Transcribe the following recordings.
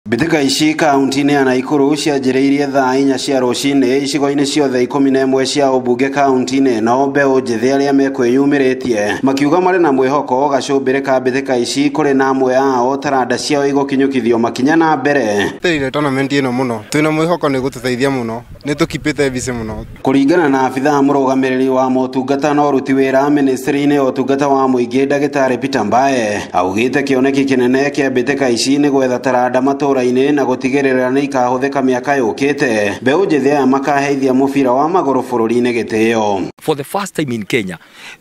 Mbĩtĩka ici kaunti-inĩ ya Nakuru cianjĩrĩirie thaa 4 cia rũcinĩ icigo-inĩ ciothe 11 cia ũmbunge kaunti-inĩ ĩno. Mbeũ njĩthĩ arĩa mekwĩyumĩrĩtie makiuga marĩ na mwĩhoko gacũmbĩrĩ ka mbĩtĩka ici kũrĩ na amwe ao taranda ciao igũkinyũkithio makinya na mbere. Twetereire tournament ĩno mũno, twĩna mwĩhoko nĩ gũtũteithia mũno, nĩ tũkipĩte busy mũno. Kũringana na abithaa mũrũgamĩrĩri wa motungata na ũruti wĩra ministry-inĩ ya ũtungata wa mũingĩ ndagĩtarĩ Peter Mbae augĩte kĩoneki kĩnene kĩa mbĩtĩka ici nĩ gwetha taranda matũũra-inĩ na gũtigĩrĩra nĩ ikahũthĩka mĩaka yũkĩte. Mbeũ njĩthĩ aya makaheithia mũbira wa magũrũ bũrũri-inĩ gĩtĩo. For the first time in Kenya,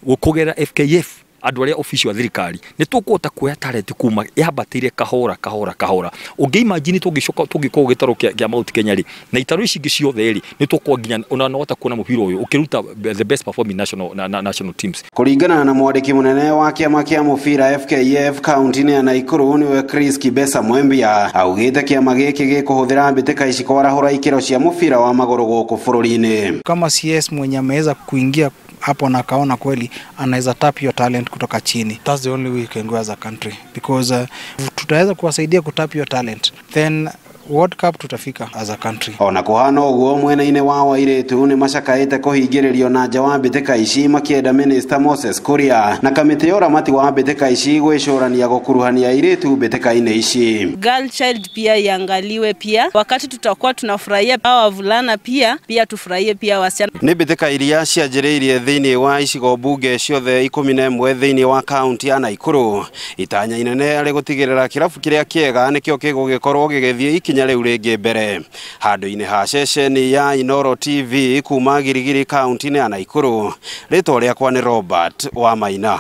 kũgerera FKF andũ arĩa official a thirikari nĩ tũkũhota kuoya talent kuma yambatĩire kahora kahora kahora. Ũngĩ imagine tũngĩcoka tũngĩkorwo gĩtarũ kĩa Mount Kenya rĩ na itarũ ici ingĩ ciothe rĩ, nĩ tũkorwo nginya ona no hota kuona mũbira ũyũ ũkĩruta the best performing national, national teams. Kũringana na mwandĩki mũnene wa kĩama kĩa mũbira FKF kaunti-inĩ ya Nakuru nĩwe Chris Kibesa Mwembia augĩte kĩama gĩkĩ gĩkũhũthĩra mbĩtĩka ici kwarahũra ikĩro cia mũbira wa magũrũ gũkũ bũrũri-inĩ. Kama CS mwenye ameweza kuingia hapo na akaona kweli anaweza tap your talent kutoka chini. That's the only way you can go as a country, because tutaweza kuwasaidia kutap your talent, then World Cup tutafika as a country. Ona kuhana ũguo mwena-inĩ wa airĩtu nĩ macakaĩte kũhingĩrĩrio na nja wa mbĩtĩka ici makĩenda Minister Moses Kuria na kamĩtĩ ya ũramati wa mbĩtĩka ici gwĩcũrania gũkuruhania airĩtu mbĩtĩka-inĩ ici. Girl child pia iangaliwe pia, wakati tutakuwa tunafurahia hawa wavulana pia tufurahie pia wasichana. Nĩ mbĩtĩka iria cianjĩrĩirie thĩinĩ wa icigo mbunge ciothe 11 thĩinĩ wa kaunti ya Nakuru. Itanya inene arĩ gũtigĩrĩra kĩrabu kĩrĩa kĩega nĩkĩo gĩgũgĩkorwo gĩgĩthiĩ ikinya rĩu rĩngĩ mbere. Handũ-inĩ ha ceceni ya Inooro TV kuma Girigiri kaunti-inĩ ya Nakuru, rĩtwa rĩakwa nĩ Robert Wamaina.